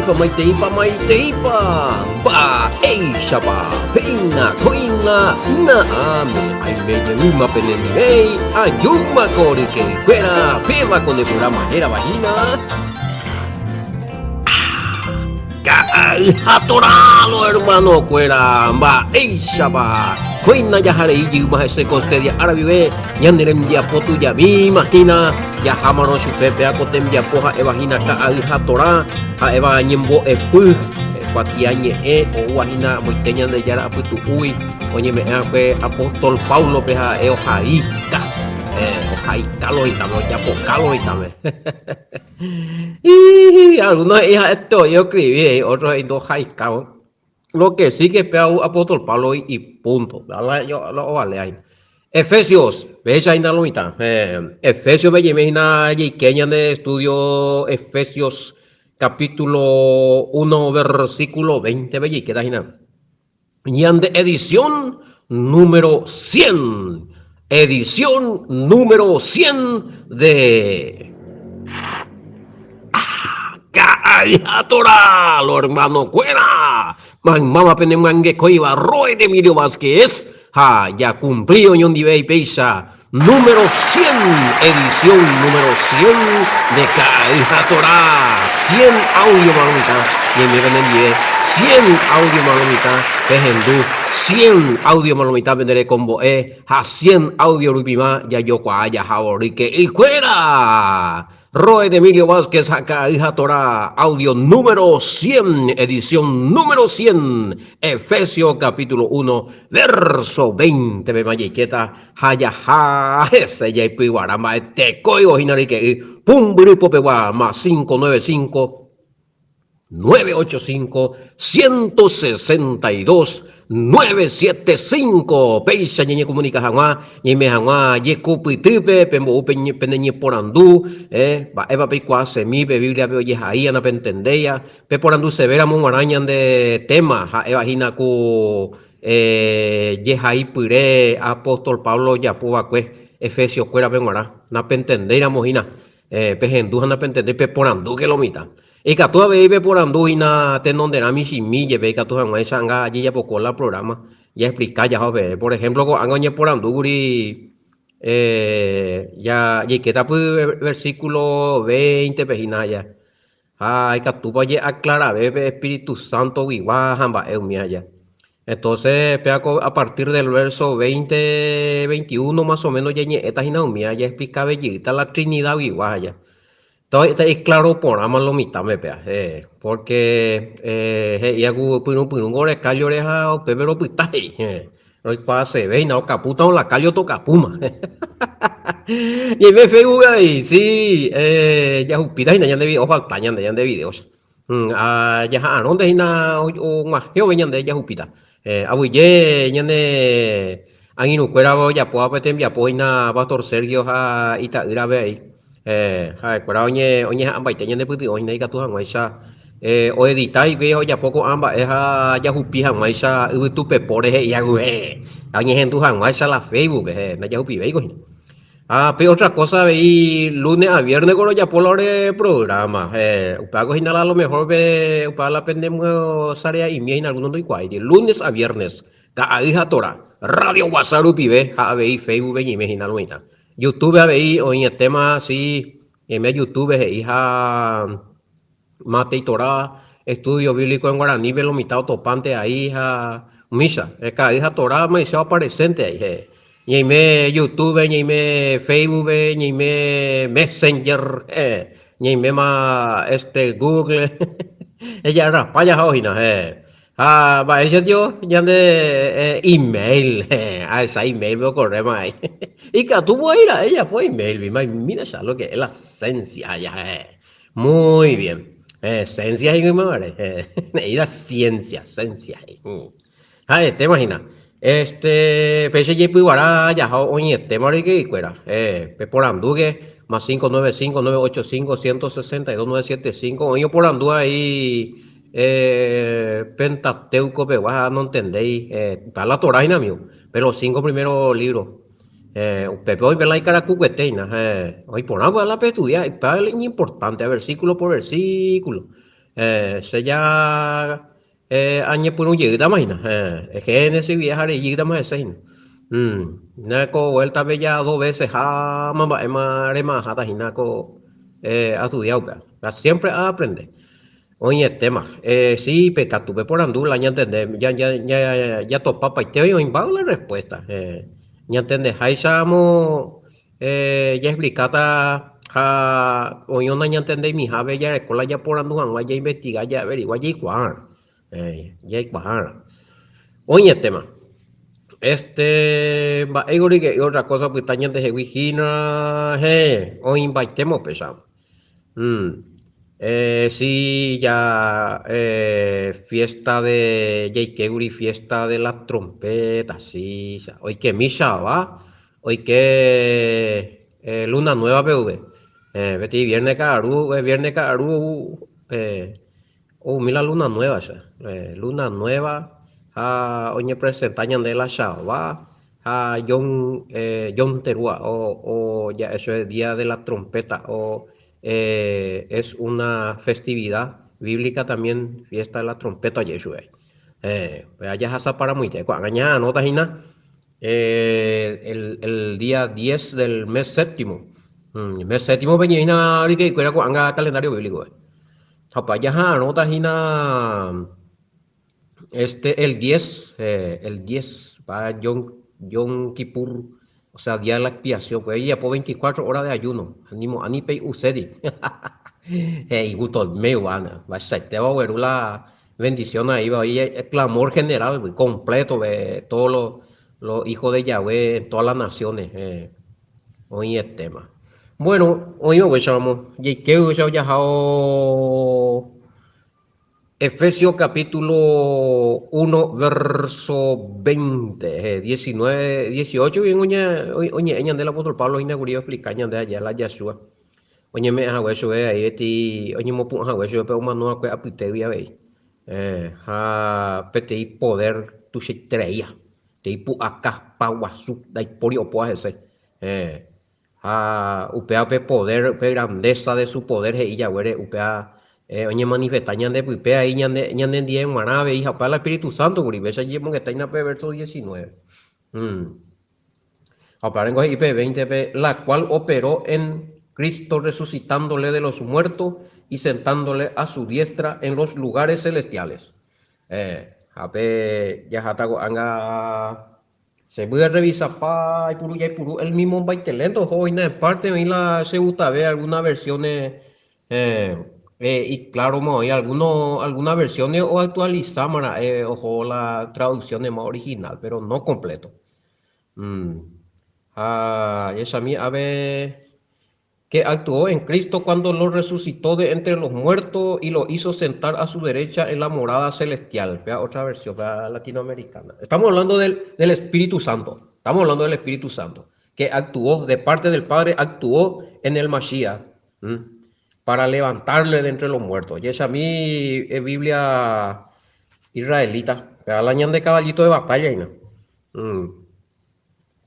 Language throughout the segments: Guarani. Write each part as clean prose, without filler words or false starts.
Maiteípa, maiteípa, maiteípa! Mba'éichapa péina kóina na'áme aime jeýma penendivéi ajúma ko ryke'ykuéra péva ko ne programa hérava hína Ka'ay ha toralo hermano-kuéra, mba'éichapa kóina jaharei jeýma hese kostedia ára guive ñane rembiapo tujamíma hína jahámarõ chupe péa ko tembiapo ha'éva hína ka'ay ha torã ha'éva ñembo'epy kuatiañe'ẽ oúva hína amoite Ñandejára apytu'úgui oñeme'ẽ va'ekue apóstol Páblope ha'e ohaíta ohaika lo mitãme ojapoka lo mitãme. Algunos he'i ha'ete oĩ oescribi he'i, otro he'i ndohaikávo. Lo que sí que pe apóstol Pablo y punto. La ovale hína. Efesios, péicha hína lo mitã. Efesios pe ñeime hína jeike ñande estudio Efesios capítulo 1 versículo 20 pe jeikéta hína. Ñande edición número 100, edición número 100 de Ka'ajatora, lo hermano-kuéra, maymáva penemyangekóiva Roy de Emilio Vázquez ha jakumpli oñondive péicha número 100, edición número 100 de Ka'ajatora, 100 audio marõmitã, ñaime penendive, 100 audio marõmitã pehendu, 100 audio marõmitã pende rekombo'e ha 100 audio rupima jajokuaa jahávo ryke'ykuéra. Roed Emilio Vázquez ha Ka'ay ha Torá, audio número 100, edición número 100, Efesios capítulo 1, verso 20 pe majeikéta ha jaha hese jaipyguara mba'etekóivo hína ryke'y pumbyry popegua más 595 985 162 975 Péicha ñañekomunika hag̃ua, ñaime hag̃ua jekopytýpe, pembo'u pene ñeporandu, mba'épa peikuaasemi pe Bíbliape ojehaíva napentendéiva, peporandusevéramo g̃uarã ñande téma ha'éva hína ku jehaipyre apóstol Pablo ojapo va'ekue Efesiokuérape g̃uarã, napentendéiramo hína, pehendu ha napentendéi, peporandúke lo mitã. Ikatu avei peporandu hína tenonderã michĩmi jepe ikatu hag̃uáicha anga jejapoko la programa jaexplika jaha peẽme. Por ehémplo ko'ág̃a oñeporandu kuri jaikétapy versíkulo véintepe hína aja ha ikatúpa ojeaklarave pe espíritu santoguigua ha mba'e umi aja. Entonces péa ko a partir del verso 20, 21 más o menos jañe'ẽta hína umíva jaexplikave jeýta la trinidaguigua aja. Ta'ikláro porãma lo mitãme péa, pórke he'íva ku pyrũpyrũngo ore kállore ha upépe ropyta he'i, roikuaasevéina okapútarõ la kállo tokapúma. Ñaime Facebook avei, si, jahupíta hína ñande video, ofalta ñande ñande video. Ha jaha'arõnte hína og̃uahẽ ove ñande jahupíta. Aguyje ñane angirũkuérava ojapóva pe tembiapo hína Pastor Sergio ha ita'ýrape avei. Ha'ekuéra oñeha'ãmbaite ñanepytyvõ hína ikatu hag̃uáicha oedita hikuái ha ojapo ko'ã mba'e ha jahupi hag̃uáicha yvytu pepóre he'i hague ha oñehendu hag̃uáicha la Facebook-pe, ndajahupivéiko hína. Ha pe otra cosa avei lunes a viernes ko rojapo la ore programa. Upévako hína la a lo mejor pe upéva la penembosarea'imie hína alguno ndoikuaáiri. Lunes a viernes, ka'ay ha Torá, Radio WhatsApp rupive ha avei Facebook-pe ñeime hína lo mitã. YouTube avei oĩetéma si, ñaime YouTube he'i ha Matei Torá, Estudio Bíblico en Guaraní-pe lo mitã otopánte ahí ha umícha. Ka'ay ha Torá maycha oparecénte ahí. Ñaime YouTube, ñaime Facebook, ñaime Messenger, ñaiméma este Google, ejarrapa jaha hína. Ha mba'éicha tio ñande email, ahecha email-pe okorréma ahí. Ikatu voi ra'e japo email-pe, mira cha lo que es la ciencia ja. Muy bien. Ciencia he'i ymaguare, he'íva ciencia, ciencia he'i. Ha'etéma hína. Este, péicha jepyguara jaha oĩetéma ryke'ykuéra. Peporandúke, más 595, 985, 162, 975, oĩ oporandu avei Pentateuco pegua ha nontendéi, está la Torá hína amigo, pero los cinco primeros libros. Upépe oĩ pe la ikarakukuete hína, oĩ porã upéva la pestudia, upéva iñimportante, versículo por versículo. Che ja añepyrũ jeýtama hína. Génesis guive ha rejeýtama hese hína. Na ko vuéltape ja dos vése háma mba'éma rema'ãháta hína ko astudia upéva. Ha siémpre aaprende. Oĩetéma. Si, pe katu peporandu la ñantende, jatopa paite oĩmba la respuesta. Ñantendeháicha amo jaexplikáta ha oĩrõ nañantendeimihápe jareko la japorandu hag̃ua jainvestiga, jaaverigua, jaikuaárõ. Jaikuaárõ. Oĩetéma. Este, mba'éiko rike'y otra cosa opyta ñandehegui hína, héẽ, oĩmbaitéma upéicha. Si ja fiesta de jaikéguri fiesta de la trompeta, si oikemi chava oike luna nueva peve, peteĩ viernes ka'aru, viernes ka'aru ou oumi la luna nueva che, luna nueva ha oñepresenta ñande la chava Ha Yom, Yom Teruah, o, o ja'e chupe Día de la Trompeta, o es una festividad bíblica también, Fiesta de la Trompeta oje'e chupe. Péva jahasaparamoite. Ko'ág̃a ñaha'arõta hína el, el día 10 del mes séptimo. Mes séptimo-pe ñe'ẽhína ryke'ykuéra ko'ág̃a calendario bíblico-pe. Ha opa jaha'arõta hína Este, el 10, el 10, va Yom, Yom Kippur, o sea, día de la expiación, pues ojejapo 24 horas de ayuno, animo'ã ni pei'uséri. He'i gusto meguána, mba'eichaitéva ogueru la bendición aĩva oĩ clamor general, completo, ve, todos los, los hijos de Yahweh en todas las naciones, oĩetéma. Bueno, oĩ haguéicharamo, jaike haguéicha ojahao Efesios capítulo 1 verso 20, 19, 18 bien oñe'ẽ ñande el apóstol Pablo hína kuri oexplica ñande allá la Yahshua oñeme'ẽ hague chupe ahí peteĩ oñemopu'ã hague chupe pe omano va'ekue apytégui avei ha peteĩ poder tuichaitereíva, peteĩ pu'aka pa guasu ndaipóri opóva hese. Ha upéva pe poder, upe grandeza de su poder he'i jaguére upéva oñemanifesta ñande pype ahí ñande ñanendie g̃uarã avei ha upéva la Espíritu Santo kuri, péicha oñemongetáina pe verso 19. Ha upéva rengo he'i pe 20-pe, la cual operó en Cristo resucitándole de los muertos y sentándole a su diestra en los lugares celestiales. Ha pe jaháta ko'ág̃a Che voy a revisapa aipuru jaipuru el mismo mbaitelento oho oĩna en parte oĩ la che gustave algunas versiones y claro ma oĩ alguno algunas versiones oactualizama ra'e oho la traducciones más original pero no completo. Ha jahechami ave Que actuó en Cristo cuando lo resucitó de entre los muertos y lo hizo sentar a su derecha en la morada celestial. Vea otra versión, vea latinoamericana. Estamos hablando del, del Espíritu Santo. Estamos hablando del Espíritu Santo, que actuó de parte del Padre, actuó en el Mashiach para levantarle de entre los muertos. Y esa mi eh, Biblia israelita. Vea la ñande caballito de batalla. ¿no?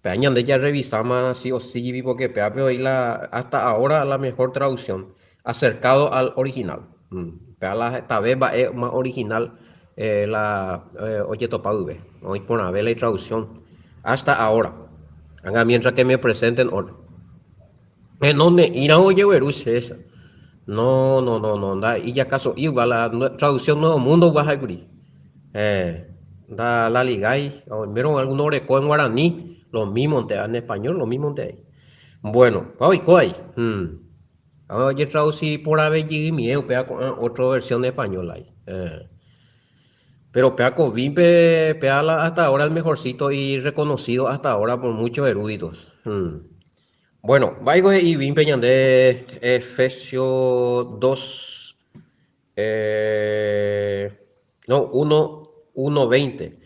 Péa ñande jarrevisáma sí o sí porque péape oĩ la hasta ahora la mejor traducción acercado al original. Péa la hetave mba'e más original la ojetopa guive. Oĩ porãve la itraducción hasta ahora. Ág̃a mientras que me presenten otro. No ne'ĩramo ojegueru chéicha. No, no, no, no, ndaijakaso'i uva la traducción Nuevo Mundo uva ha'ékuri. Eh, nda la ligái, oimérõ alguno oreko en guaraní, lo mímonte, en español lo mímonte ahí. Bueno, ha oiko ahí. Ha ojetraduci porãve jeymie upéva ko'ã otro versión española ahí. Eh. Pero péva ko Bímpe, péva la hasta ahora el mejorcito y reconocido hasta ahora por muchos eruditos. Bueno, mba'éiko he'i Bímpe ñande Efesios 2, eh, no, 1, 1, 20.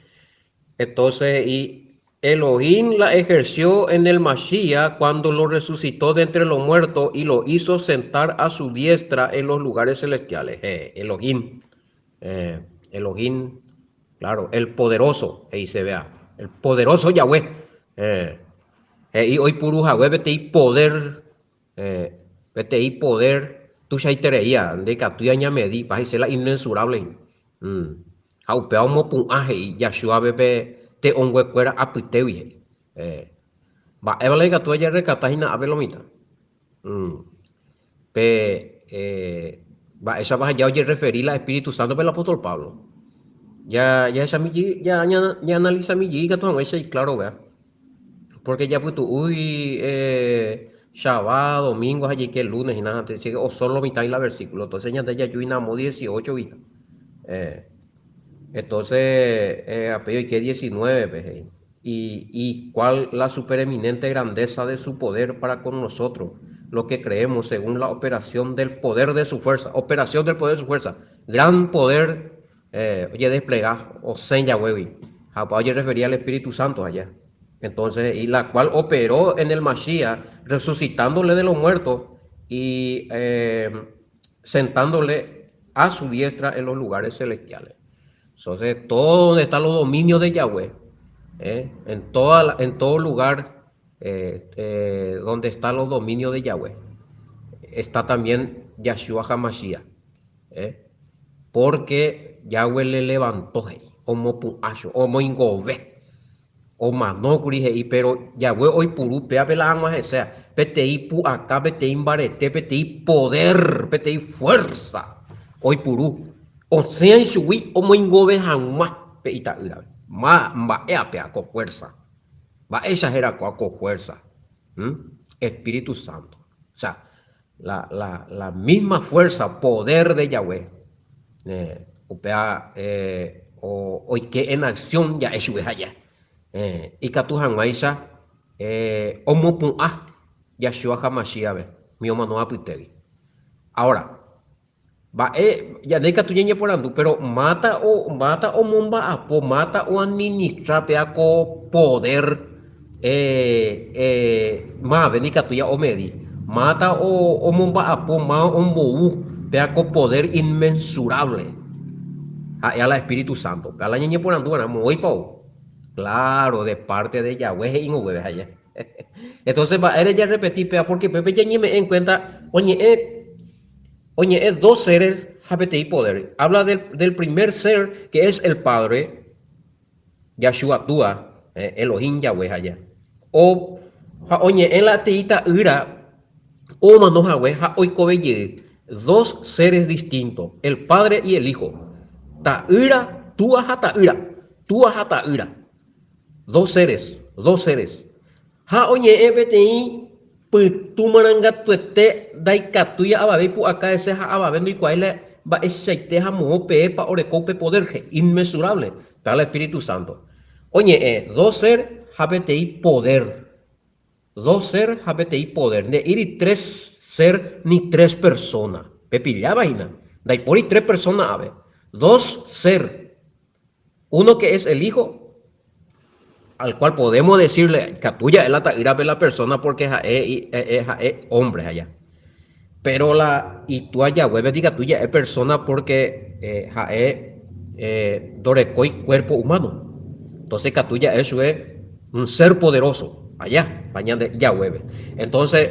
Entonces he'i, Elohim la ejerció en el Mashiach cuando lo resucitó de entre los muertos y lo hizo sentar a su diestra en los lugares celestiales. Elohim, Elohim, claro, el poderoso, he'ise vea, el poderoso Yahweh. He'i oipuru hague peteĩ poder, peteĩ poder. Tuichaitereía, ndaikatúi ñamedi, pa he'ise la inmensurable hína. Ha upéva omopu'ã he'i Yahshua-pe pe te'õnguekuéra apytégui he'i. Mba'épa la ikatúva jarrekata hína ápe lo mitã? Pe mba'éichapa ja ojerreferi la Espíritu Sántope el apóstol Pablo. Ja jahechami jey, ja ñaanalisami jey ikatu hag̃uáicha ikláro upéva. Pórke japytu'úi shabá, domingo ha jaike lunes hína, ha che osólo lo mitã la versículo. Entonces ñande jaju hína amo 18 gui. Entonces apéi oike 19-pe he'i. Y, y cuál la supereminente grandeza de su poder para con nosotros, lo que creemos según la operación del poder de su fuerza. Operación del poder de su fuerza. Gran poder eh, ojedesplega osẽ Yahweh-gui. Ha opa ojerrefería al Espíritu Santo allá. Entonces, y la cual operó en el Mashiach, resucitándole de los muertos y eh, sentándole a su diestra en los lugares celestiales. Entonces, todo donde están los dominios de Yahweh, eh, en, toda, en todo lugar eh, eh, donde están los dominios de Yahweh, está también Yahshua HaMashiach. Eh, porque Yahweh le levantó, omopu'ã, omoingove. Omanókuri he'i, péro Yahweh oipuru pévape la hag̃ua hesea, peteĩ pu'aka, peteĩ mbarete, peteĩ podér, peteĩ fuérsa oipuru osẽa ichugui omoingove hag̃ua pe ita'ýrape. Ma mba'éva péva ko fuérsa? Mba'éicha herakuaa ko fuérsa? Espíritu Santo. O sea, la, la, la misma fuerza, poder de Yahweh, upéva oike en acción ja'e chupe aja, ikatu hag̃uáicha omopu'ã Yahshua HaMashiach-pe umi omano apytégui. Ahora, Mba'e, ñande ikatu ñañeporandu, péro máta o, máta omomba'apo, máta oadministra péa ko podér mave ndikatúi omedi, máta o, omomba'apo, máva ombou péa ko podér inmensurable, ha'éva la Espíritu Santo. Péa la ñañeporandu va'erã, moõipa ou? Claro, de parte de Yahweh he'inguéve aja. Entonces, mba'ére jarrepeti péa? Porque pépe ñañeme'ẽ en cuenta oñe'ẽ oñe'ẽ dos seres ha peteĩ poder. Habla del, del primer ser que es el Padre, Yahshua Túa, eh, Elohim Yahweh aja. O ha oñe'ẽ la teĩ ta'ýra omano hague ha oikove jey. Dos seres distintos, el Padre y el Hijo. Ta'ýra, Túa ha ta'ýra. Túa ha ta'ýra. Dos seres, dos seres. Ha oñe'ẽ peteĩ pytu marangatuete ndaikatúi avave ipu'aka hese ha avave ndoikuaái la mba'eichaite ha moõ peẽpa oreko upe poder, inmesurable, péva la Espíritu Santo. Oñe'ẽ dos ser ha peteĩ poder. Dos ser ha peteĩ poder. Nde'íri tres ser ni tres persona. Pepilláva hína. Ndaipóri tres persona ave. Dos ser. Uno que es el Hijo, al cual podemos decirle, ikatu ja'e la ta'ýrape la persona porque ha'e ha'e hombre allá. Pero la itúa Yahweh ikatu ja'e persona porque ha'e ndorekói cuerpo humano. Entonces ikatu ja'e chupe un ser poderoso allá, pa ñande Yahweh. Entonces,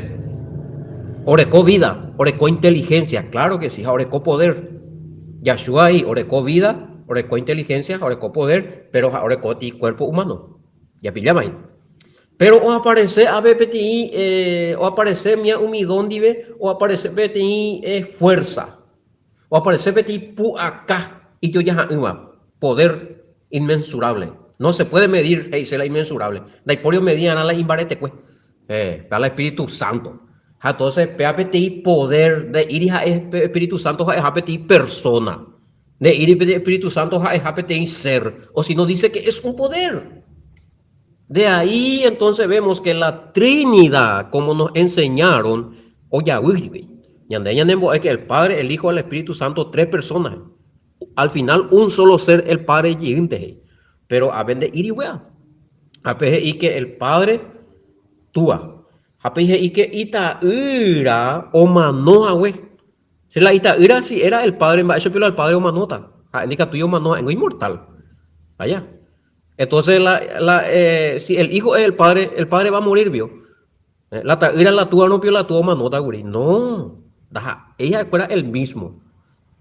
oreko vida, oreko inteligencia, claro que sí, ha oreko poder. Yahshua he'i oreko vida, oreko inteligencia ha oreko poder, pero ha oreko ti cuerpo humano. Japilláma hína. Pero oaparece ave peteĩ, eh, oaparece mia umi don ndive, oaparece peteĩ eh, fuerza, oaparece peteĩ pu'aka ijojaha'ỹva, poder inmensurable. No se puede medir, he'ise la inmensurable. Ndaipóri omedi'arã la imbaretekue. Eh, péva la Espíritu Santo. Ha entonces péva peteĩ poder, nde'íri ha'e pe Espíritu Santo ha'eha peteĩ persona. Nde'íri pe Espíritu Santo ha'eha peteĩ ser, o si no dice que es un poder. De ahí entonces vemos que la Trinidad, como nos enseñaron, ojavy hikuái. Ñande ñanembo'e que el Padre, el Hijo, el Espíritu Santo, tres personas. Al final un solo ser el Padre jeýnte he'i. Pero ápe nde'íri upéva. Ápe he'i que el Padre Túa. Ha pe he'i que ita'ýra omano hague. Si la ita'ýra si era el Padre, mba'éicha la el Padre omanóta? Ha'e ndikatúi omano, ha'éngo inmortal. Vaya. Entonces la, la, eh, si el Hijo es el Padre, el Padre va a morir, vio. Eh, la ta'ýra la túa no pio la túa omanóta kuri. No. Ndaha'éi ha'ekuéra el mismo.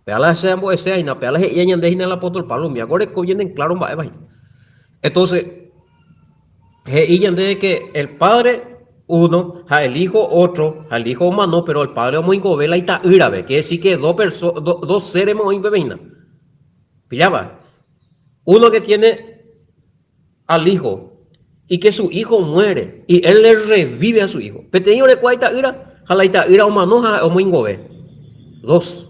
Péa la che ambo'ese hína, péa la he'íva ñande hína el apóstol Pablo, umíva ko oreko bien en claro mba'éva hína. Entonces, he'i ñande que el Padre uno ha el Hijo otro, ha el Hijo omano, pero el Padre omoingove la ita'ýrape, quiere decir que dos, perso do, dos seres oĩpeve hína. Pilláva? Uno que tiene al hijo y que su hijo muere y él le revive a su hijo. Peteĩ orekua ita'ýra ha la ita'ýra omano ha ha'e omoingove. Dos.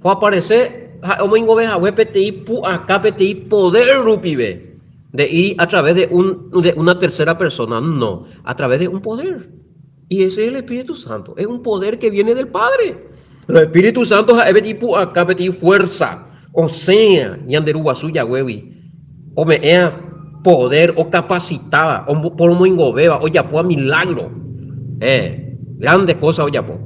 Oaparece ha'e omoingove hague peteĩ pu'aka, peteĩ poder rupive. Nde'íri a través de un, de una tercera persona, no, a través de un poder. Y ese es el Espíritu Santo, es un poder que viene del Padre. El Espíritu Santo ha'e peteĩ pu'aka, peteĩ fuerza osẽa ñande Ru Guasu Yahweh-gui, ome'ẽa poder, ocapacitáva, oporomoingovéva, ojapóva milagro. Eh, grandes cosas ojapo.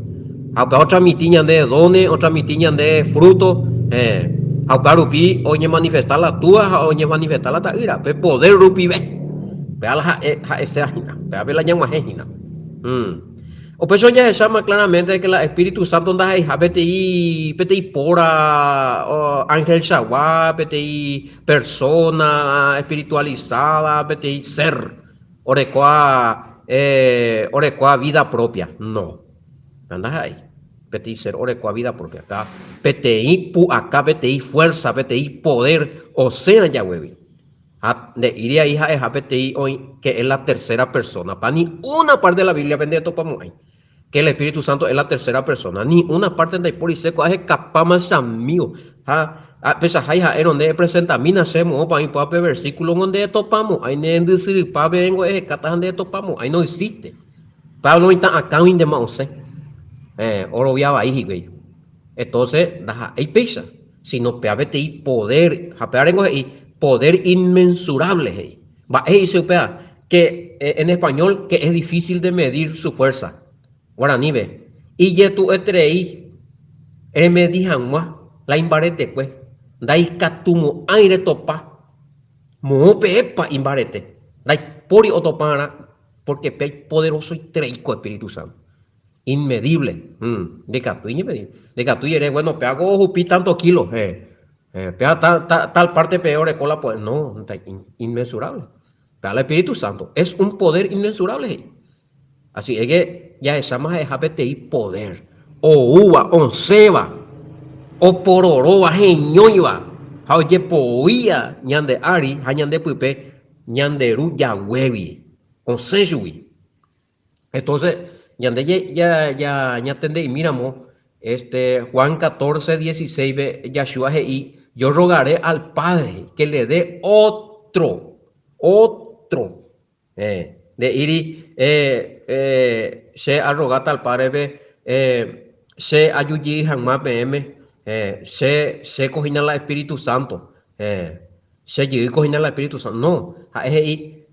Ha upéva otransmiti ñande dones, otransmiti ñande fruto, eh, ha upéva rupi oñemanifesta la Túa ha oñemanifesta la Ta'ýra, pe poder rupive. Péva la ha'e ha'eséva hína, pévape la ñag̃uahẽ hína. Mm. Upéicha ojahecháma claramente que la Espíritu Santo ndaha'eiha peteĩ peteĩ póra ángelchagua, peteĩ persona espiritualizada, peteĩ ser orekóva eh, orekóva vida propia. No. Ndaha'éi. Peteĩ ser orekóva vida propia. Péva peteĩ pu'aka, peteĩ fuerza, peteĩ poder osẽ ajaguégui. Ha nde'íri ai ha'eha peteĩ oĩ que es la tercera persona. Pa ni una parte de la Biblia-pe ndetopamo'ãi que el Espíritu Santo es la tercera persona. Ni una parte ndaipóri che ko'ã hekapáma chamígo. Ha pechahái ha'érõ nde epresentamína che moõpa oĩ upéva pe versículo-ngo ndetopamo'ãi ne rendysyrypápe ehekáta ha ndetopamo'ãi no existe. Pablo oĩta akãguintema osẽ. Eh, orovia vai hikuái. Entonces ndaha'éi péicha. Sino péva peteĩ poder, ha péva rengo he'i poder inmensurable he'i. Mba'e he'ise upéva? Que en español que es difícil de medir su fuerza. Guaranípe, ijetu'eterei remedi hag̃ua la imbaretekue, ndaikatumo'ãi retopa moõ peẽpa imbarete, ndaipóri otopa'arã porque péa ipoderosoiterei ko Espíritu Santo. Inmedible. Ndikatúi ñemedi. Ndikatúi ere, bueno, péa ko ohupi tanto kilo. Eh, eh, péa ta, ta, tal parte pe oreko la poder. No, inmensurable. Péa la Espíritu Santo. Es un poder inmensurable he'i. Así es que jahecháma ha'eha peteĩ poder oúva, osẽva, opororóva, heñóiva ha ojepoía ñande ári ha ñande pype ñande Ru Yahweh-gui. Osẽ chugui. Entonces, ñande ñatende'imíramo, este, Juan 14, 16-pe, Yahshua he'i, Yo rogaré al Padre que le dé otro, otro. Eh, nde'íri, eh, eh, che arrogáta al Padre-pe, eh, che ajujey hag̃ua peẽme, eh, che, chéko hína la Espíritu Santo, eh, Che jeýko hína la Espíritu Santo. No, ha'e he'i,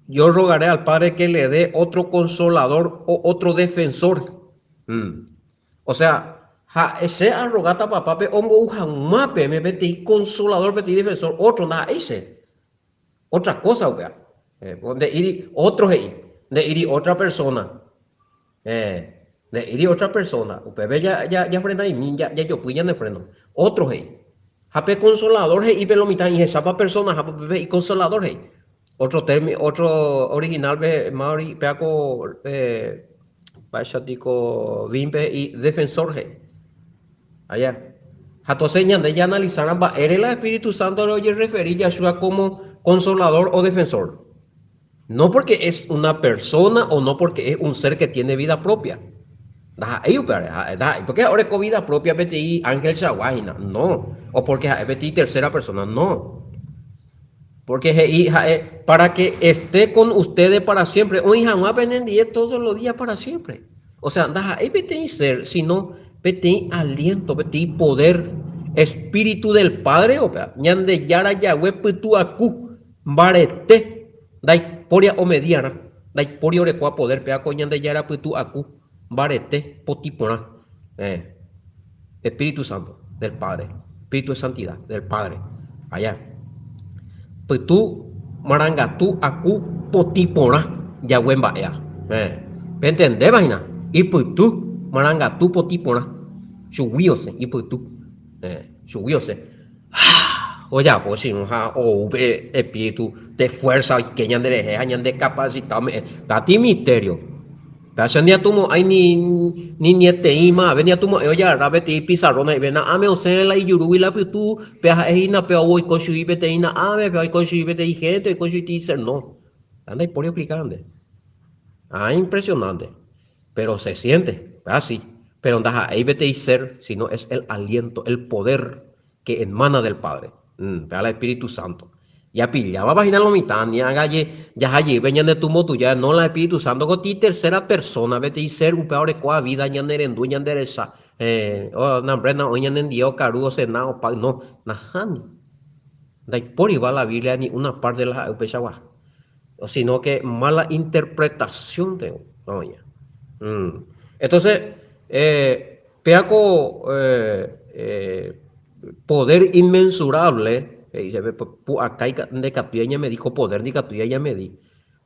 Yo rogaré al Padre que le dé otro consolador o otro defensor. Mm. O sea, ha'e che arrogáta papápe ombou hag̃ua peẽme peteĩ consolador, peteĩ defensor, otro ndaha'éi che. Otra cosa upéva. Eh, nde'íri otro he'i, nde'íri otra persona. Eh, nde'íri otra persona, upépe jafrena'imi, jajopy ñane freno. Otro he'i. Ha pe consolador he'i pe lo mitã ihechápa persona ha upépe he'i consolador he'i. Otro término, otro original-pe, más ori, péva ko eh, mba'éicha tiko Vin-pe he'i defensor he'i. Allá. Ha entonces ñande ñaanalizárã mba'ére la Espíritu Santo-re ojerreferi Yahshua como consolador o defensor. No porque es una persona o no porque es un ser que tiene vida propia. Ndaha'éi upévare, ha'e ndaha'éi porque ha'e oreko vida propia peteĩ ángel chagua hína, no. O porque ha'e peteĩ tercera persona, no. Porque he'i ha'e para que esté con ustedes para siempre, oĩ hag̃ua penendie todos los días para siempre. O sea, ndaha'éi peteĩ ser, sino peteĩ aliento, peteĩ poder, espíritu del Padre, upéva, Ñandejára Yahweh pytu'aku. Mbarete, ndaipóri omediarã, ndaipóri orekóva poder péva ko Ñandejára pytu aku, mbarete, potĩ porã. Eh. Espíritu Santo del Padre, Espíritu de Santidad del Padre. Allá. Pytu marangatu aku potĩ porã jague mba'éa. Eh. Pentendéva hína? Ipytu marangatu potĩ porã. Chugui osẽ ipytu. Chugui osẽ. Ha ojapo che irũ ha ou pe Espíritu de fuerza oike ñanderehe ha ñande capacita ome'ẽ. Tati misterio. Péva che ndiatumo'ãi ni ni nieteĩ mave ndiatumo'ãi ojagarra peteĩ pizarrón he'ive na'áme osẽ la ijurúgui la pytu, péva ha'e hína péva ou oiko chugui peteĩ na'áme, péva oiko chugui peteĩ gente, oiko chugui peteĩ ser. No. Péva ndaipóri oexplica nde. Ah, impresionante. Pero se siente, así. Pero ndaha'éi peteĩ ser, sino es el aliento, el poder que emana del Padre. Mm, péva la Espíritu Santo. Japillávapa hína lo mitã, ani ágã jaha jeyve ñande tumbo tuja, no la Espíritu Santo ko ti tercera persona, peteĩ ser upéva orekóva vida ñane rendu, ñande recha. Eh, oh, nambre na oĩ ñanendie okaru, osena, opáy, no, nahániri. Ndaipóriva la Biblia ni una parte la ha'e upeichagua. Sino que mala interpretación tengo. No, ya. Mm. Entonces, eh, péa ko eh, eh, poder inmensurable, he'i chéve, pu'aka ndekatúi añamedi, ko poder ndikatúi añamedi,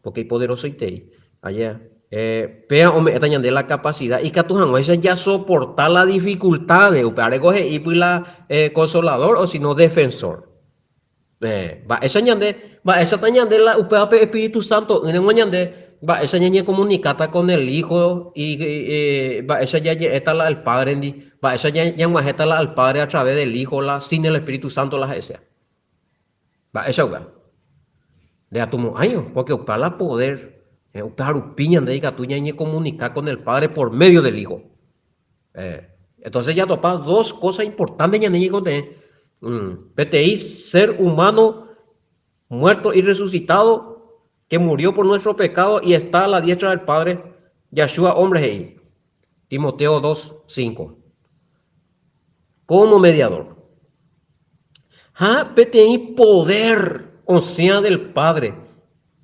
porque ipoderosoitei. Aje, eh, péa ome'ẽta ñande la capacidad ikatu hag̃uáicha jasoporta la dificultades, upévare ko he'ípy la eh, consolador o sino defensor. Mba'éicha ñande, mba'éichata ñande la upéva pe Espíritu Santo ỹrõgua ñande, mba'éicha ñañekomunikáta con el Hijo y mba'éicha jaje'éta la el Padre-ndi, mba'éicha ñag̃uahẽta la al Padre a través del Hijo la sin el Espíritu Santo la ha'eséa. Mba'éicha upéva? Ndekatumo'ãivo, porque upéva la poder, upéva rupi ñande ikatu ñañekomunika con el Padre por medio del Hijo. Entonces jatopa dos cosas importantes ñande ñaikotevẽ. Peteĩ ser humano muerto y resucitado que murió por nuestro pecado y está a la diestra del Padre, Yahshua hombre he'i, Timoteo 2, 5. Como mediador. Ha peteĩ poder osẽa del Padre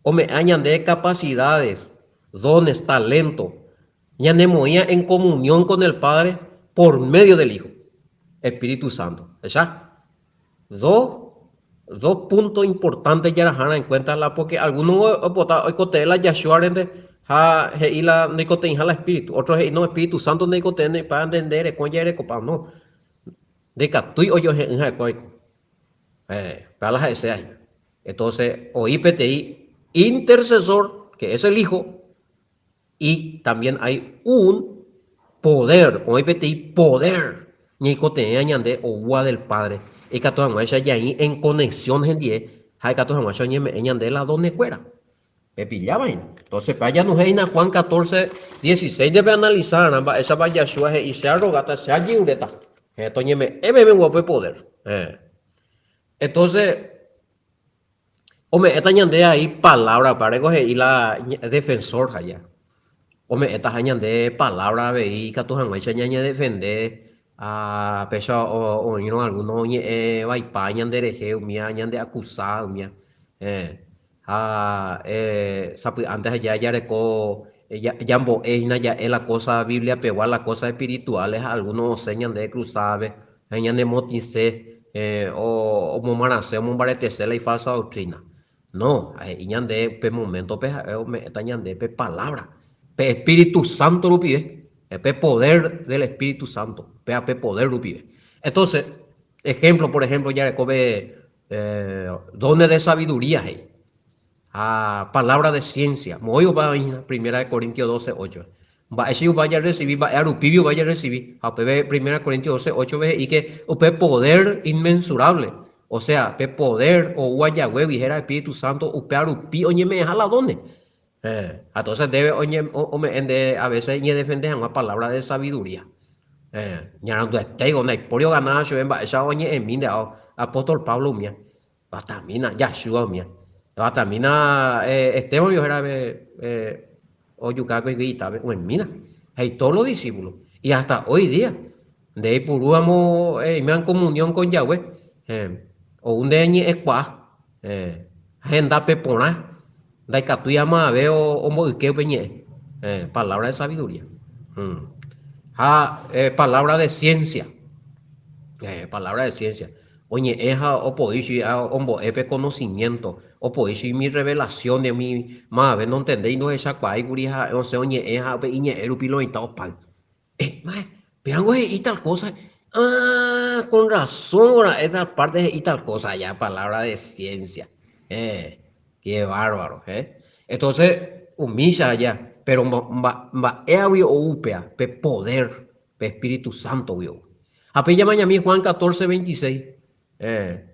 ome'ã ñande capacidades, dones, talento, Ñanemoĩa en comunión con el Padre por medio del Hijo, Espíritu Santo. Echa? Dos, dos puntos importantes jarahárã en cuenta la porque alguno oipota oikotevẽ la Yahshua-rente ha he'i la ndoikotevẽiha la Espíritu. Otro he'i no, Espíritu Santo ndoikotevẽ ndepa nde nde reko jaerekopa. No. Ndaikatúi ojohe'ỹ ha'ekuéra oiko. Eh, péva la ha'eséva hína. Entonces, oĩ peteĩ intercesor, que es el Hijo, Y también hay un poder, oĩ peteĩ poder ñaikotevẽva ñande oúva del Padre, ikatu hag̃uáicha jaĩ en conexión hendie ha ikatu hag̃uáicha oñeme'ẽ ñande la donekuéra. Pepilláva hína. Entonces, pe ajanuhe hína Juan 14, 16 nde peanalizarã mba'éichapa Yahshua he'i che arrogáta, che ajeruréta. Héẽ, toñeme'ẽ peve upe poder. Héẽ. Entonces, Ome'ẽta ñande ai palabra, upévare he'i la defensor aja. Ome'ẽtaha ñande palabra avei ikatu hag̃uáicha ñañedefende ha péicha oĩrõ alguno oñe'ẽ vaipa ñanderehe umía ñandeakusa umía. Ha sapy'ánte aja jareko jambo'e hína ja'e la cosa Biblia pegua, la cosa espirituales ha alguno osẽ ñande cruzada-pe Ha ñanemotĩse, omomarãse, omombaretese la ifalsa doctrina. No, ha he'i ñande upe moméntope ha'e ome'ẽta ñande pe palabra, pe Espíritu Santo rupive, pe poder del Espíritu Santo, péva pe poder rupive. Entonces, ejemplo, por ejemplo, jareko pe dones de sabiduría he'i, ha palabra de ciencia, moõi opa oĩ hína, Primera de Corintios 12, 8. Mba'éicha opa jarresivi, mba'e arupígui opa jarresivi. Ha upépe Primera Corintios 12, 8-pe he'i ke upe poder inmensurable, osea, pe poder oúva Yahweh-gui héra Espíritu Santo, upéva rupi oñeme'ẽha la dones. Ha entonces ndéve ome'ẽ nde a veces ñedefende hag̃ua palabra de sabiduría. Ñaranduetéiko, ndaipóri oganáva chupe mba'éicha oñe'ẽmi nde apóstol Pablo umía. Batamína, Yahshua umía. Batamína Esteban ojohéra pe ojuka ko itápe, oĩmína. He'i todos los discípulos. Y hasta hoy día, nde eipurúramo eime en comunión con Yahweh, ou nde ñe'ẽkuaa, hendápe porã, ndaikatúi amave omboyke upe ñe'ẽ, palabra de sabiduría. Ha palabra de ciencia, palabra de ciencia. Oñe'ẽ ha opoi chugui ha ombo'e pe conocimiento, opoi chugui umi revelación de umi mavave nontendéi ndohechakuaái kuri ha osẽ oñe'ẽ ha upe iñe'ẽ rupi lo mitã opáy. Eh, ma'ẽ, Péango he'i tal cosa, ah, con razón ra'e tal parte he'i tal cosa, ya palabra de ciencia. Eh, qué bárbaro, eh. Entonces, umícha aja, pero mba'éagui ou upéa, pe poder, pe Espíritu Santo-gui ou. Ha pe ñamañami Juan 14, 26, eh,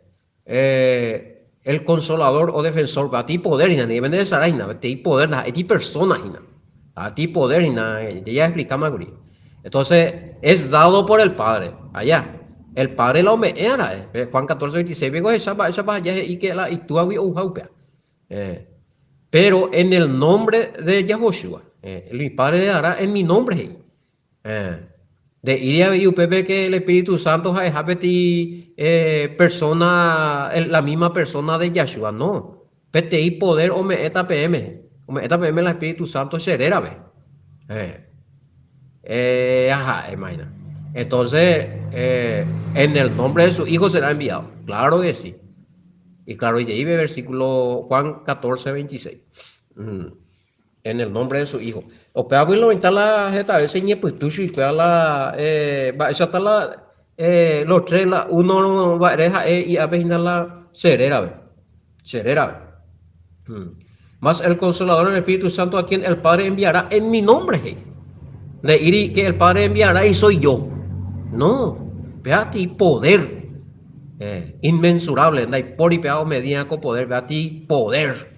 eh, el consolador o defensor, peteĩ poder hína, ni pendehesarái hína, peteĩ poder ndaha'éiti persona hína, peteĩ poder hína, ya explicáma kuri. Entonces, es dado por el Padre, allá. El Padre la ome'ẽ ra'e, Juan 14, 26, peko ehecha mba'éichapa aja he'i que la itúagui ouha upéa. Eh, pero en el nombre de Yahoshua, eh, mi Padre dará en mi nombre he'i. Eh, nde'íri avei upépe que el Espíritu Santo ha'eha peteĩ eh, persona, la misma persona de Yahshua, no. Peteĩ poder ome'ẽta peẽme, ome'ẽta peẽme la Espíritu Santo che rérape. Eh, eh, ha'éma hína. Entonces, eh, en el nombre de su Hijo será enviado. Claro que sí. Y claro, y ahí ve versículo Juan 14, 26. Mm. En el nombre de su Hijo. Upévagui lo oĩta la heta veces iñepytũ chuikuéra la eh, mba'éichata la eh, los tres la uno mba'ere ha'e hi'ápe hína la che rérape. Che rérape. Mm. Mas el Consolador, el Espíritu Santo, a quien el Padre enviará en mi nombre, he'i. Nde'íri que el Padre enviará y soy yo. No, péva ti poder eh, inmensurable, ndaipóri péva omedía ko poder, péva ti poder.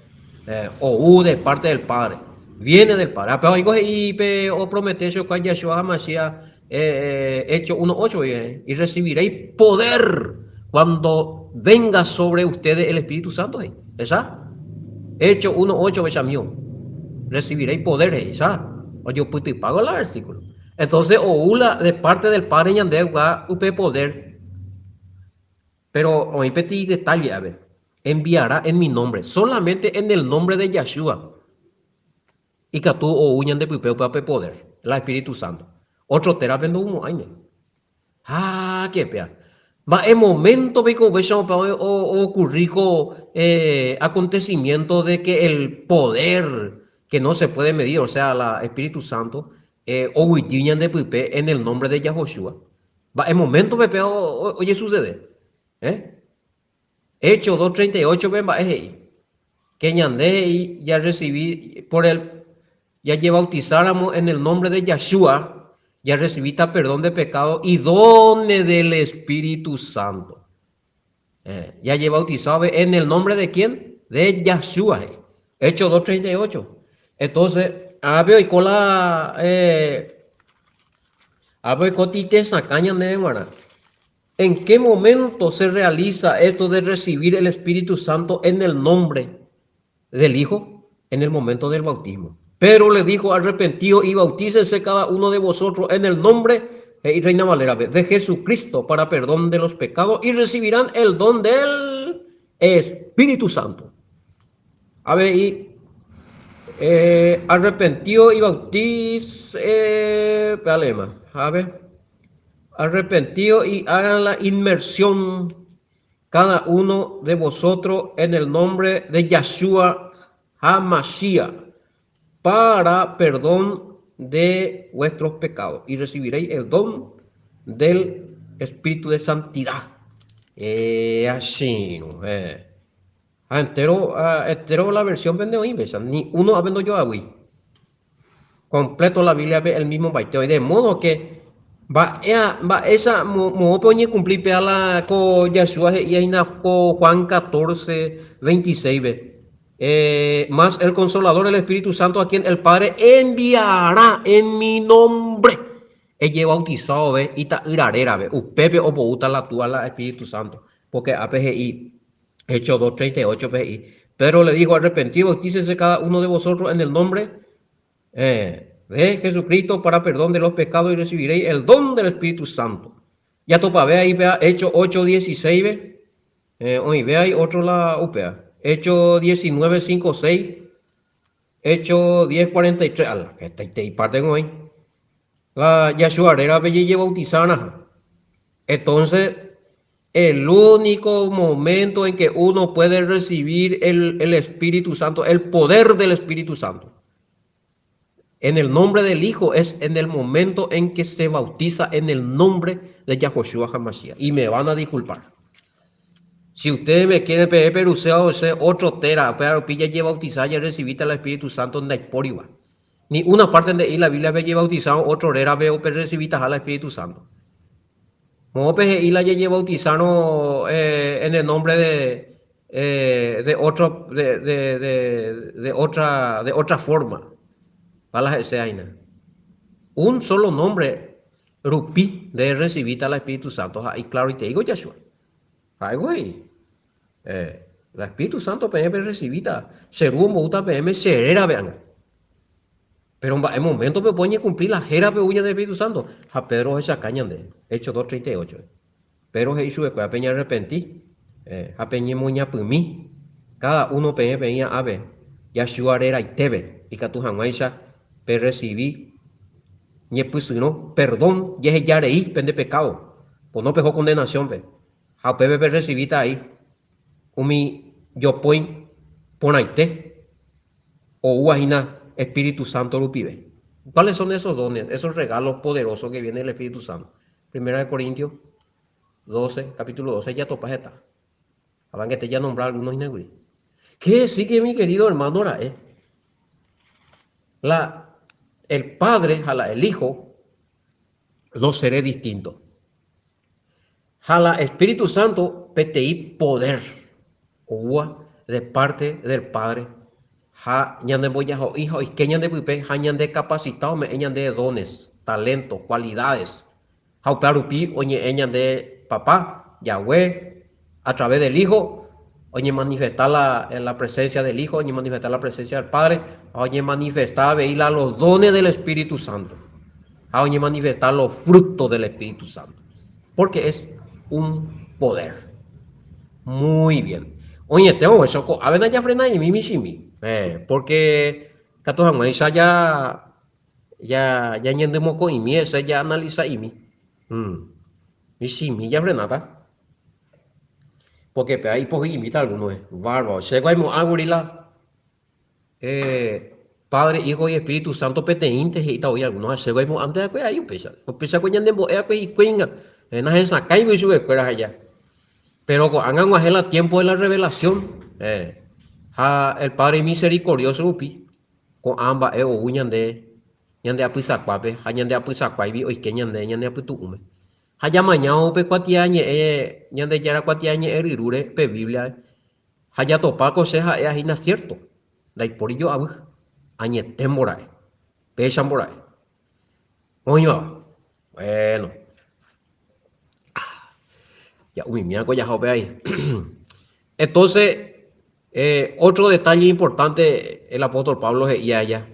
Ou de parte del Padre. Viene del Padre. Ha pe oĩko he'i pe opromete chokua Yahshua HaMashiach Hechos 1:8 y recibiréis poder cuando venga sobre ustedes el Espíritu Santo he'i. Esa? Hechos 1:8 ovecha mío. Recibiréis poder he'i. Esa? Ojopytypágo la versículo. Entonces ou la de parte del Padre ñande upe poder. Pero oĩ peteĩ detalle ave, enviará en mi nombre, solamente en el nombre de Yahshua ikatu ou ñande pype upéva pe poder, la Espíritu Santo. Otro térape ndoumo'ãine. Ha ke péa. Mba'e momento piko upéicha upéva ocurri ko acontecimiento de que el poder que no se puede medir, o sea, la Espíritu Santo, oguejy ñande pype en el nombre de Yahoshua. Mba'e moméntope péva ojesucede? Eh? Hechos 2.38-pe mba'e he'i? Que ñande he'i jarrecibi por el jajebautizáramo en el nombre de Yahshua, jarrecibíta perdón de pecado y dones del Espíritu Santo. Eh, jajebautizado en el nombre de quién? De Yahshua he'i. Hechos 2.38. Entonces, ápe oiko la eh, ápe oiko titesakã ñandéve g̃uarã. En qué momento se realiza esto de recibir el Espíritu Santo en el nombre del Hijo? En el momento del bautismo. Pedro le dijo, arrepentido y bautícense cada uno de vosotros en el nombre, he'i Reina Valera-pe, de Jesucristo para perdón de los pecados y recibirán el don del Espíritu Santo. Avei, eh, arrepentido y bautiz, eh, alema, a ver, arrepentido y hagan la inmersión cada uno de vosotros en el nombre de Yahshua HaMashiach para perdón de vuestros pecados y recibiréis el don del Espíritu de Santidad. Eh, así, no, eh. Ha entero, entero la versión pende oĩ péicha, ni uno ápe ndojoavýi. Completo la Biblia-pe el mismo mbaite oĩ. De modo que mba'e, mba'éicha moõpe oñekumpli péa la ko Yahshua he'íva hína ko Juan 14, 26-pe. Eh, mas el Consolador, el Espíritu Santo, a quien el Padre enviará en mi nombre. Ejebautizado-ve ita'ýra rérape, upépe omboúta la Túva la Espíritu Santo. Porque ápe he'i Hechos 2.38-pe he'i, Pedro le dijo, Arrepentí, bautícese cada uno de vosotros en el nombre eh, de Jesucristo para perdón de los pecados y recibiréis el don del Espíritu Santo. Jatopave ahí péa Hechos 8.16-pe, eh, oĩve ahí otro la upéa. Hechos 19.5, 6, Hechos 10.43, ala, hetaitei parte oĩ. La Yahshua rérape jejebautizarã. Entonces, El único momento en que uno puede recibir el, el Espíritu Santo, el poder del Espíritu Santo. En el nombre del Hijo es en el momento en que se bautiza en el nombre de Yahoshua HaMashiach. Y me van a disculpar. Si ustedes me quieren pedir peruseo o ese otro tera, pero rupi jajebautisa jarecibíta el Espíritu Santo ndaipóriva. Ni una parte nde'i la Biblia pejebautizárõ otro rérape o perrecibitaha la Espíritu Santo. Moõpe he'i la jajebautisárõ en el nombre de de otro de de de de otra de otra forma. Pa la he'ise aína. Un solo nombre rupi nde recibíta la Espíritu Santo ha iclaroiteíko Yahshua. Ha'éko he'i, La Espíritu Santo peẽ perrecibíta, che Ru omboúta peẽme che rérape ág̃a. Péro mba'e moméntope opo oñekumpli la hérape ou ñande Espíritu Santo? Ha Pedro ohechaka ñande, Hechos 2:38. Pedro he'i chupekuéra, Peñearrepenti ha peñemoñapymi káda uno peẽ peĩva ápe Yahshua reraitépe, ikatu hag̃uáicha perresivi ñepysyrõ, perdón, jeheja rei pende pekádo, pono peho condenación-pe, ha upépe perrecibíta ai umi jopói porãite oúva hína Espíritu Santo rupive. ¿Cuáles son esos dones, esos regalos poderosos que viene del Espíritu Santo? Primera de Corintios 12, capítulo 12, jatopa heta. Avangete ya nombra algunos hína kuri. Quiere decir que mi querido hermano ra'e, la el Padre ha la el Hijo, dos seres distintos. Ha la Espíritu Santo peteĩ poder oúva de parte del Padre ha ñanembojaho'i ha oike ñande pype ha ñandecapacita ome'ẽ ñande dones, talentos, cualidades. Ha upéva rupi oñe'ẽ ñande Papá, Yahweh, a través del Hijo, oñemanifesta la, la presencia del Hijo, oñemanifesta la presencia del Padre, ha oñemanifesta avei la los dones del Espíritu Santo, ha oñemanifesta los frutos del Espíritu Santo, porque es un poder. Muy bien. Oñetévo eso, ko'ápe ndajafrenaimi michĩmi, eh, porque katu hag̃uáicha ja Ja ñañendymokõimi hese ja'analisa'imi. Michĩmi jafrenáta. Pórke péva ipohyimíta algúnoe. Bárbaro. Chéko aimo'ãkuri la Padre, Hijo y Espíritu Santo peteĩnte he'íta voi algúno. Ha chéko aimo'ãnte va'ekue ai upéicha. Upéichako ñanembo'e va'ekue hikuéinga. Nahesakãigui chupekuéra ha ja. Péro ko'ág̃a og̃uahẽ la tiémpo de la revelación. Ha el Padre imisericordioso rupi Ko'ã mba'e ou ñande ñande apysakuápe ha ñande apysakuáigui oike ñande ñane apytu'ũme. Ha jamañávo pe kuatiañe'ẽ Ñandejára kuatiañe'ẽ ryrúre pe Biblia ha jatopa ko che ha'éva hína cierto, ndaipóri joavy, añete mbora'e, péicha mbora'e. Oĩvava. Bueno. Ja'umimíva ko jaha upéva ahí. Entonces, eh, otro detalle importante el apóstol Pablo he'i aja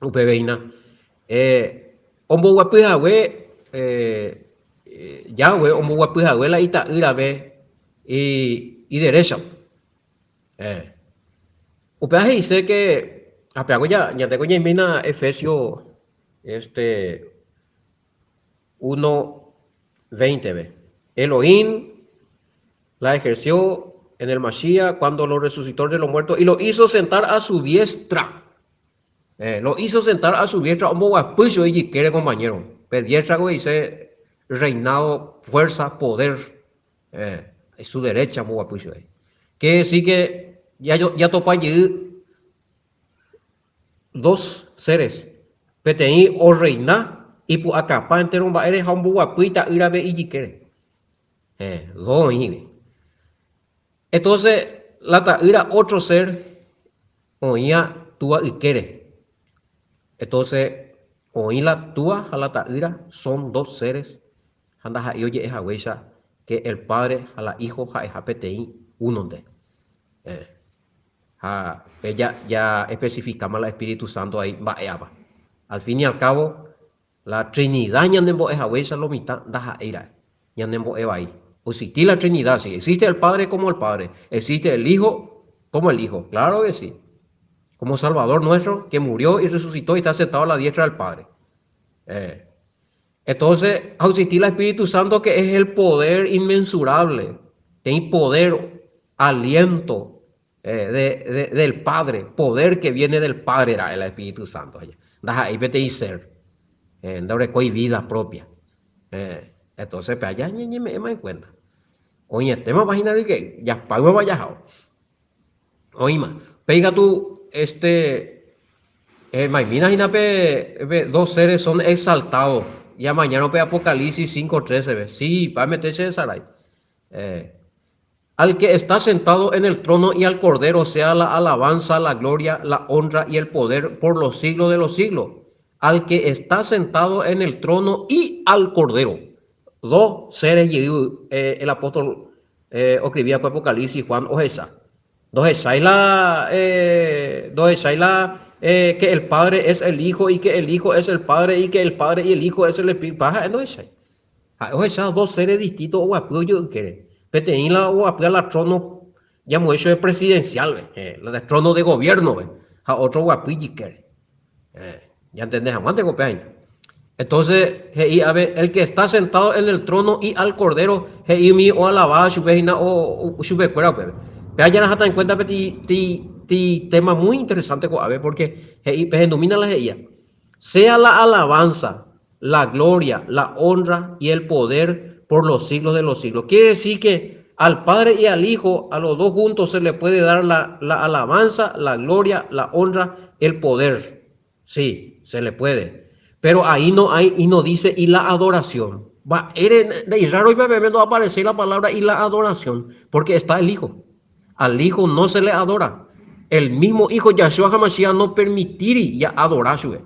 upe hína eh, omboguapy hague eh, Yahweh omboguapy hague la ita'ýrape iderécha. Eh. Upéva he'ise que ha péako ja ñandéko ñaimína Efesios este 1:20-pe. Elohim la ejerció en el Mashiach cuando lo resucitó de los muertos y lo hizo sentar a su diestra. Eh, lo hizo sentar a su diestra, omboguapy chupe ijykére compañero. Pe diestra ko he'ise reinado, fuerza, poder. Eh, su derecha omboguapy chupe. Quiere decir que ya, jatopa jey dos seres, peteĩ orreina ipu'akapa entero mba'ére ha omboguapy ita'ýrape ijykére. Eh, dos oĩ hína. Entonces, la ta'ýra otro ser oĩva túva ykére. Entonces, oĩ la túva ha la ta'ýra son dos seres ha ndaha'éi oje'e haguéicha que el Padre ha la Hijo ha'eha peteĩ únonte. Eh. Ha pe ja, ja especificáma la Espíritu Santo ahí mba'éapa. Al fin y al cabo, la Trinidad ñanembo'e haguéicha lo mitã ndaha'éi ra'e. Ñanembo'e vai. Oexistí la Trinidad, sí. Existe el Padre como el Padre. Existe el Hijo como el Hijo. Claro que sí. Como Salvador nuestro que murió y resucitó y está sentado a la diestra del Padre. Eh. Entonces, ha existí la Espíritu Santo que es el poder inmensurable. Tem poder, aliento. De, de, del Padre, poder que viene del Padre ra'e la Espíritu Santo. Ndaha'éi peteĩ ser, ndorekói vida propia. Entonces pe aja ñañeme'ẽma en cuenta. Oĩetémapa hína ryke'y, japáymapa jahao. Oĩma. Péi katu este maimína hína pe, pe dos seres son exaltados. Ñamañárõ pe Apocalipsis 5:13-pe. Sí, pa mete che hesarái. Al que está sentado en el trono y al Cordero sea la alabanza, la gloria, la honra y el poder por los siglos de los siglos. Al que está sentado en el trono y al Cordero. Dos seres jey el apóstol oscribía ko Apocalipsis Juan ohecha. Ndohechái la ndohechái la que el Padre es el Hijo y que el Hijo es el Padre y que el Padre y el Hijo es el Espíritu. Ha'e ndohechái. Ha'e ohecha dos seres distintos oguapy ojoykére. Peteĩ la oguapy a la trono jamoĩ chupe presidencial-pe, la de trono de gobierno-pe, ha otro oguapy ijykére. Ñantende hag̃uánte ko péva. Entonces he'i ave, el que está sentado en el trono y al cordero, he'i umi oalabáva chupe hína chupekuéra upépe. Péva jarahata en cuenta peteĩ tema muy interesante ko'ápe, porque he'i, pehendumína la he'íva. Sea la alabanza, la gloria, la honra y el poder por los siglos de los siglos. Quiere decir que al Padre y al Hijo, a los dos juntos se le puede dar la, la alabanza, la gloria, la honra, el poder. Sí, se le puede. Pero ahí no hay, y no dice y la adoración. Va, ere, de raro y bebé no aparece la palabra y la adoración, porque está el Hijo. Al Hijo no se le adora. El mismo Hijo Yahshua HaMashiach no permitiri ja adora chupe.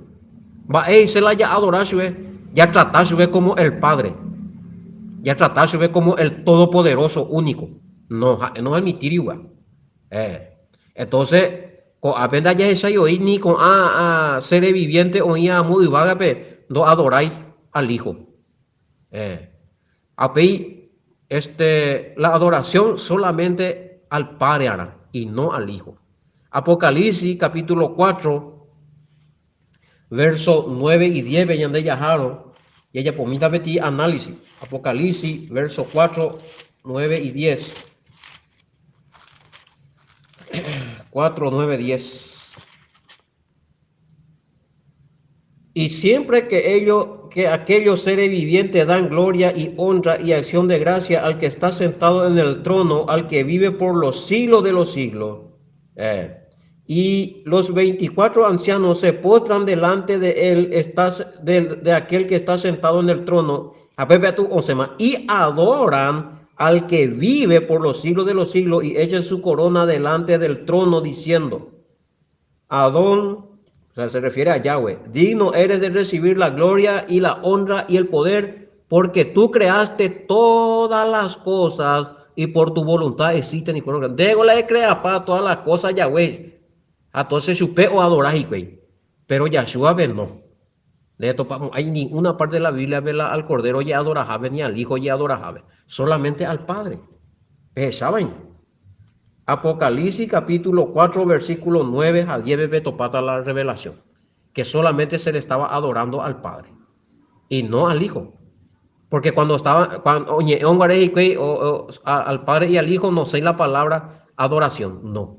Mba'éicha la ja adora chupe? Ja trata chupe como el Padre. Ja trata chupe como el Todopoderoso único. No, ha'e no admitiri upéva. Eh. Entonces, ko'ápe ndajahechái voi ni ko'ã seres vivientes oĩva amo yvágape ndoadorái al Hijo. Eh. Apéi, este, la adoración solamente al Padre arã y no al Hijo. Apocalipsis capítulo 4, verso 9 y 10 pe ñande jahárõ, jajapomíta peteĩ análisis. Apocalipsis, verso 4, 9 y 10. 4, 9, 10. Y siempre que ellos, que aquellos seres vivientes dan gloria y honra y acción de gracia al que está sentado en el trono, al que vive por los siglos de los siglos. Eh, y los 24 ancianos se postran delante de él, está, de, de aquel que está sentado en el trono, y adoran al que vive por los siglos de los siglos y echan su corona delante del trono diciendo, Adón, o sea, se refiere a Yahweh, digno eres de recibir la gloria y la honra y el poder, porque tú creaste todas las cosas y por tu voluntad existen y fueron creadas. Ndéko la ecreapa todas las cosas Yahweh, entonces chupe oadora hikuái, pero Yahshua-pe no. Ndetopamo'ãi ninguna parte de la Biblia-pe la al Cordero ojeadorahápe ni al Hijo ojeadorahápe, solamente al Padre. Pehechávaina. Apocalipsis capítulo 4 versículo 9 ha 10-pe petopáta la revelación, que solamente se le estaba adorando al Padre y no al Hijo. Porque cuando estaba, cuando oñe'ẽ onguare hikuái al Padre y al Hijo no sé la palabra adoración, no.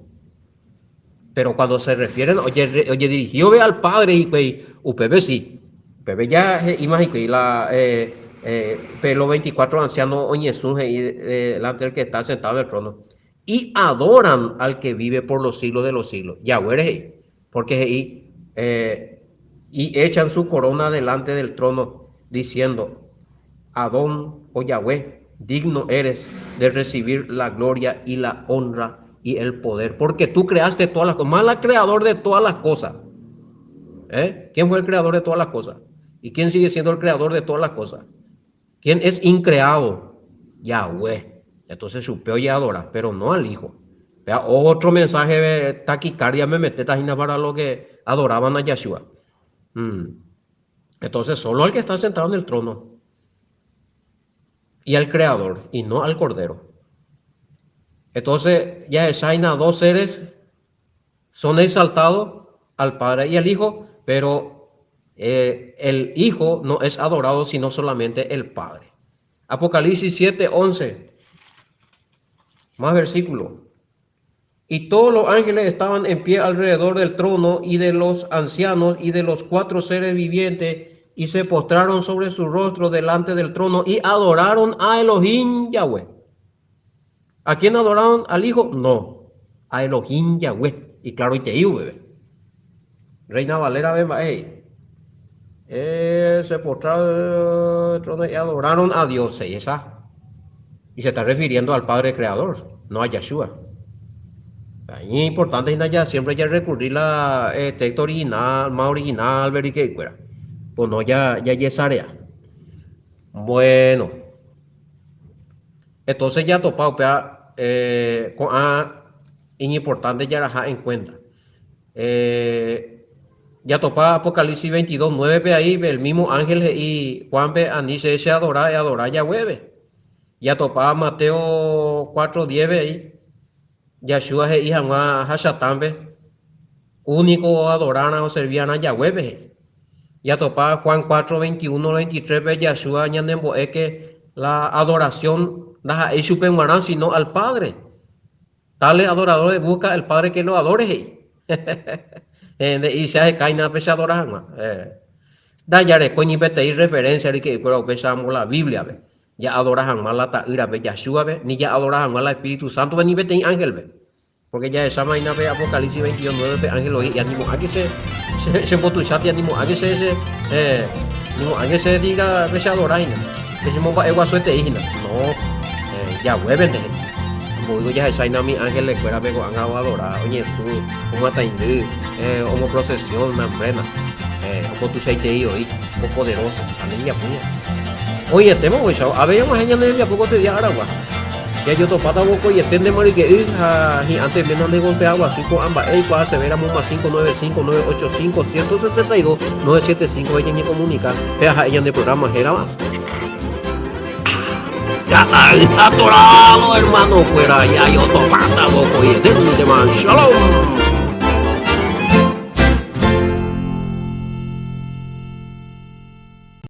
Pero cuando se refieren, oye, oye dirigió ve al Padre hikuái, upépe sí. Upépe ya he'íma hikuái la eh, eh, pe los 24 ancianos oñesũ he'i delante del que está sentado en el trono. Y adoran al que vive por los siglos de los siglos. Yahweh he'i, porque he'i eh, y echan su corona delante del trono, diciendo, Adón o Yahweh, digno eres de recibir la gloria y la honra y el poder, porque tú creaste todas las cosas, más la creador de todas las cosas. ¿Eh? ¿Quién fue el creador de todas las cosas? ¿Y quién sigue siendo el creador de todas las cosas? ¿Quién es increado? Yahweh. Entonces chupe ojeadora, pero no al Hijo. Vea, otro mensaje de taquicardia me metéta hína para lo que adoraban a Yahshua. Mm. Entonces solo al que está sentado en el trono y al Creador y no al Cordero. Entonces jahecha hína dos seres son exaltados al Padre y al Hijo, pero eh, el Hijo no es adorado sino solamente el Padre. Apocalipsis 7, 11. Más versículo. Y todos los ángeles estaban en pie alrededor del trono y de los ancianos y de los cuatro seres vivientes y se postraron sobre su rostro delante del trono y adoraron a Elohim Yahweh. ¿A quién adoraron? ¿Al Hijo? No, a Elohim Yahweh. Y claro, y te bebé. Reina Valera ve mba'e he'i. Se postraron y adoraron a Dios, esa. Y se está refiriendo al Padre Creador, no a Yahshua. Es importante ya siempre ya recurrir la eh, texto original, más original, ver y que fuera. Pues no, ya, ya yesarea. Bueno. Entonces ya topado, upéva eh, ko'ã iñimportante jaraha en cuenta. Eh, jatopa Apocalipsis 22, 9-pe ahí, el mismo ángel he'i Juan-pe ani che che adora, eadora Yahweh-pe. Jatopa Mateo 4, 10-pe ahí, Yahshua he'i hag̃ua Hashatán-pe, úniko oadorárã oserviarã Yahweh-pe he'i. Jatopa Juan 4, 21, 23-pe Yahshua ñanembo'e ke la adoración ndaha'éi chupe g̃uarã sino al Padre. Tales adoradores busca el Padre que lo adore he'i. Eh, nde'i che ahekáina pe che adora hag̃ua. Eh, ndajarekói ni peteĩ referencia ryke'ykuéra upéicharamo la Biblia-pe, ja'adora hag̃ua la Ta'ýrape Yahshua-pe, ni ja'adora hag̃ua la Espíritu Santo-pe ni peteĩ ángel-pe. Porque jahecháma hína pe Apocalipsis 22, 9 pe ángel oĩ, animo'ãke che, che, chembotuicháti, animo'ãke che, che, eh, animo'ãke che diga pe che adora hína, pe chemomba'eguasuetei hína. No, eh, Yahweh-pente he'i. Mboývo jahecháina umi ángeles-kuérape ko'ág̃a oadora, oñesũ, omoataindy, eh, omoprocesión, nambrena, eh, ombotuichaitei oĩ, ombopoderoso, ha nembyapuña. Oĩetéma ohecha, avei og̃uahẽ ñane rembiapo ko tedia aragua. Jajotopáta vokoiete nde maryke'y ha hi'ãnte ména nde golpea guasu ko'ã mba'e oikuaasevéramo más 595 985 162 975 pe ñañekomunika péa ha'e ñande programa hérava Ka'ay atorado hermano kuéra jajotopáta vokoiete nde man. Shalom.